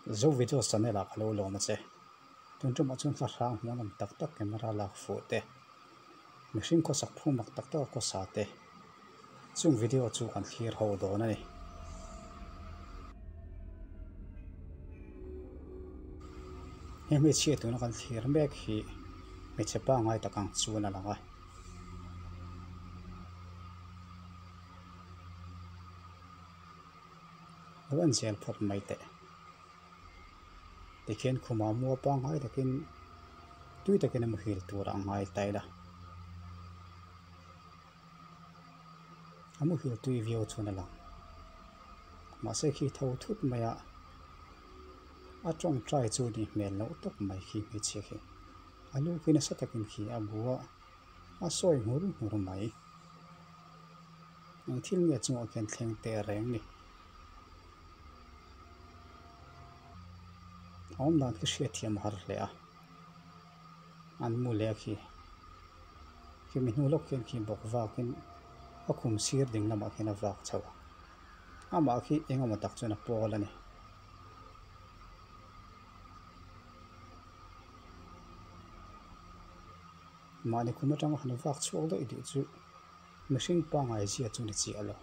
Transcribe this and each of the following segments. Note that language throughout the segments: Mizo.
Zo Videos channel ah ka lo lawm a che. Tun tumah chuan thla hrang hmuh an awm tak tak camera lak fuh te, mihring khawsak phu mak tak tak a khawsa te chung video chu kan thlir ho dawn a ni. He hmeichhia tuna kan thlir mek hi hmeichhe pangngai tak ang chuan a lang a. Lo en zel phawt mai teh. Tikhian khumah mua pangngai takin tui takin a muhil tur a ngai ta ila. A muhil tui viau chuan a lang. Mahse khi tho thut mai a, a tawngtai chu nih hmel loh tawp mai khi hmeichhia khi. A lu khi nasa takin khi a bu a, a sawi nghur nghur mai. Eng thil nge chungah khian thleng teh reng ni. A awm dan khi hriatthiam a har hle a, an mu leh a khi. Khimi hnu lawk khian khi bawk vakin a khum sir ding lamah khian a vak chho a, amah khi eng emaw tak chuan a pawl a ni. Mahni khum atanga han vak chhuak daih duh chu mihring pangngai zia chu ni chiah lo.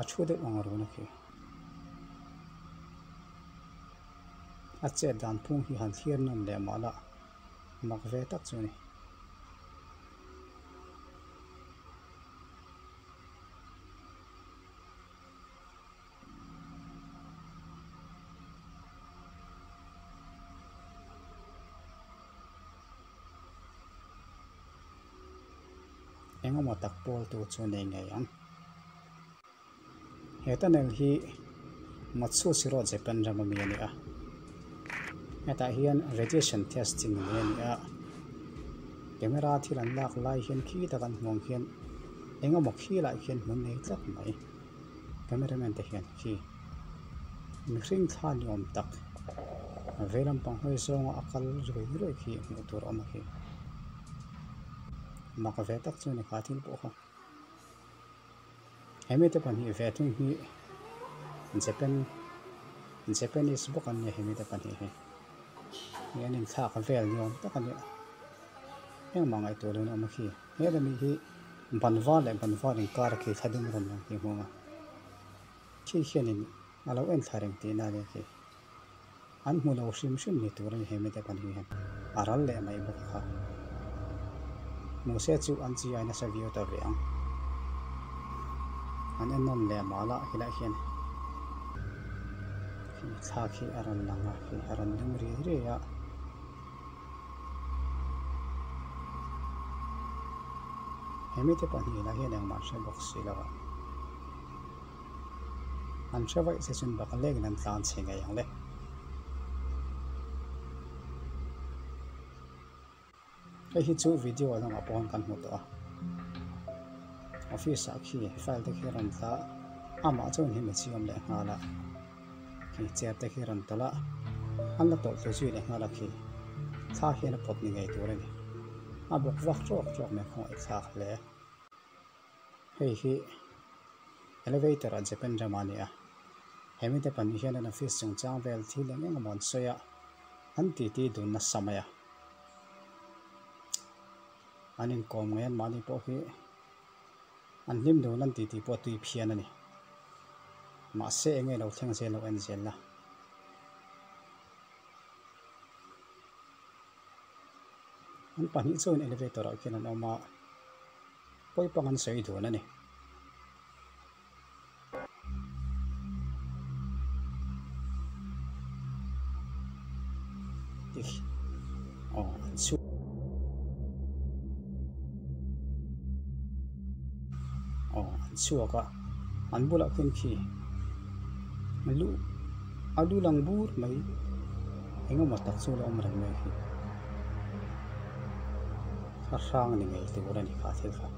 A thu deuh ang run a khi. A chet dan phung hi han thlir nawm leh mah la mak ve tak chu a ni. Engemaw tak pawl tur chu nei ngei ang. He tunnel hi Matsushiro Japan ram ami a ni a. Hetah hian radiation testing nei a ni a. Camera thil an lak lai hian khi tak an hmuh ang hian engemaw khi lah hian hmun nei tlat mai. Cameraman te hian khi mihring thla ni awm tak vei lampang hawi zawnga a kal ruai ruai khi hmuh tur a awm a khi mak ve tak chu a ni kha thil pawh kha he mite pahnih ve thung hi Japan Japanese bawk an nia he mite pahnih hi hei an inthlak vel ni awm tak a nia engmah ngaihtuah lo in a awm a khi. He lami hi ban var leh ban var inkar khi thla dum rawn lang tih hmuh ang a, khi hianin a lo en thla reng tihna a nia khi. An hmu lo hrim hrim ni tur a ni he mite pahnih hian a ral leh mai bawk kha. Hmuh se chu an chi ai nasa viau ta ve ang. An en nawm leh mah lah helaiah hian khi thla khi a rawn lang a khi a rawn dum riai riai a. He mite pahnih lah hian engmah an hre bawk si lo a, an hre vaih che chuan bak lengin an tlan chhe ngei ang le. Hei hi chu video dangah pawh kan hmu tawh a, office ah khi file te khi a rawn tla a, amah chuan hemi chi awm leh nghal a. Khi chair te khi rawn tawlh a, an la tawlh thlu zui leh nghal a khi thla hian a pawt ni ngei tur a ni. A bawk vak tawk tawk mai khawngaih thlak hle. Hei hi elevator ah Japan ramah a ni a, he mite pahnih hian an office chungchang vel thil eng eng emaw an sawi a, an titi dun nasa mai a. An inkawm ngei an mahni pawh hi. An hlim dun an titi pawh tui phian a ni. Mahse enge lo thleng zel lo en zel la. An pahnih chuan elevator ah khian an awm a, pawipang an sawi dun a ni. Aw an chhuak aw an chhuak a an bulah khian khi lu a lu lang bur mai eng emaw tak chu a lo awm reng mai khi a hrang ni ngei tur a ni kha thil kha.